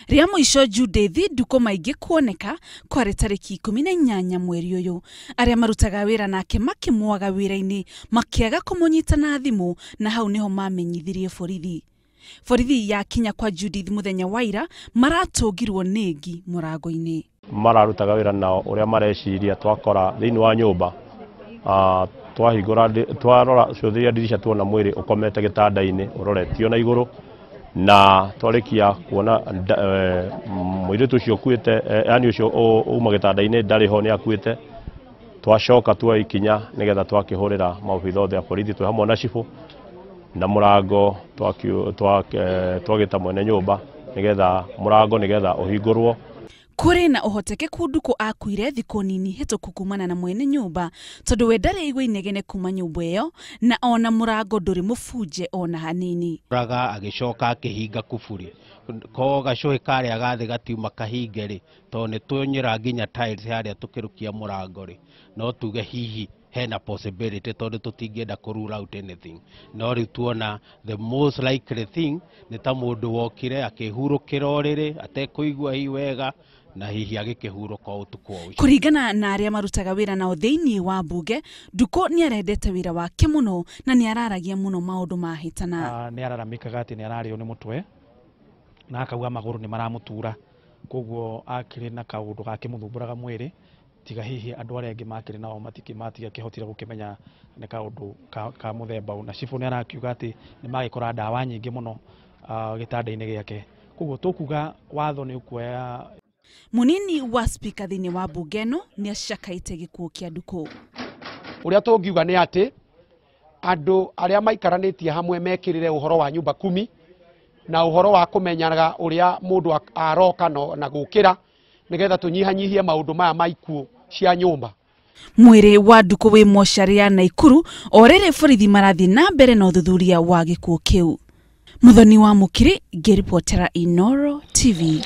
Rĩa mũico Judith Ndukũ Maingi kuoneka kwarĩ tarĩki 18 mweri ũyũ. Arĩa marutaga wĩra nake makĩmwaga wĩra-inĩ makĩaga kũmũnyita na thimũ, na hau nĩho mamenyithirie borithi. Borithi yakinya kwa Judith mũthenya wa ira maratũngirwo nĩ ngi mũrango-inĩ. Mararutaga wĩra nao ũrĩa mareciria twakora thĩinĩ wa nyũmba, twahingũra twarora cũthĩria ndirisha tuona mwĩrĩ ũkomete gĩtanda-inĩ ũroretio na igũrũ, na twarikia kuona mũirĩtu ũcio ũkuĩte, yani ũcio uma gĩtanda-inĩ ndarĩ ho, nĩ akuĩte. Twacoka tuoya ikinya nĩgetha twakĩhũrĩra maobitha othe a borithi twĩ hamwe na cibũ na mũrango, twagĩta mwene nyũmba nĩgetha mũrango nĩgetha ũhingũrwo. Kũrĩ na ũhotekeku Ndukũ akuire thikũ nini hĩtũku kumana na mwene nyũmba, tondũ we ndarĩ aigua inegene kuma nyũmba ĩyo, na ona mũrango ndũrĩ mũbunje ona hanini. Raga agĩcoka akĩhinga kuburi, ko gacũhĩ karĩa gathĩ gatiuma kahinge rĩ, tondũ nĩ tuonyera nginya tiles harĩa tũkĩrũkia mũrango rĩ, no tuge hihi hena possibility, tondũ tũtingĩenda kũ rule out anything. No rĩu tuona the most likely thing nĩ ta mũndũ wokire akĩhurũkĩra ũrĩrĩ atekũigua hihi wega, na hihi agĩkĩhurũka ũtukũ o ũcio. Kũringana na arĩa marutaga wĩra nao thĩinĩ wa mbunge, Ndukũ nĩ arendete wĩra wake mũno na nĩ araragia mũno maũndũ mahĩtana. Nĩ araramikaga atĩ nĩ ararĩo nĩ mũtwe na akauga magũrũ nĩ maramũtura, koguo akĩrĩ na kaũndũ gakĩmũthumbũraga mwĩrĩ, tiga hihi andũ arĩa angĩ makĩrĩ nao matigakĩhotire gũkĩmenya nĩ kaũndũ ka mũthemba ũyũ. Na cibũ nĩ arakiuga atĩ nĩ magĩkora ndawa nyingĩ mũno gĩtanda-inĩ gĩake, koguo tũkuga watho nĩ ũkuoya. Munini wa spika thĩinĩ wa mbunge ĩno nĩ acakaĩte gĩkuũ kĩa Ndukũ. Ũrĩa tũngiuga nĩ atĩ andũ arĩa maikaranĩtie hamwe mekĩrĩre ũhoro wa nyumba kumi na ũhoro wa kũmenyaga ũrĩa mũndũ aroka na gũkĩra, nĩgetha tũnyihanyihie maũndũ maya ma ikuũ cia nyũmba. Mwĩrĩ wa Ndukũ wĩ mocarĩ ya Naikuru o rĩrĩ borithi marathiĩ na mbere na ũthuthuria wa gĩkuũ kĩu. Muthoni wa Mukiri ngĩribotera Inooro TV.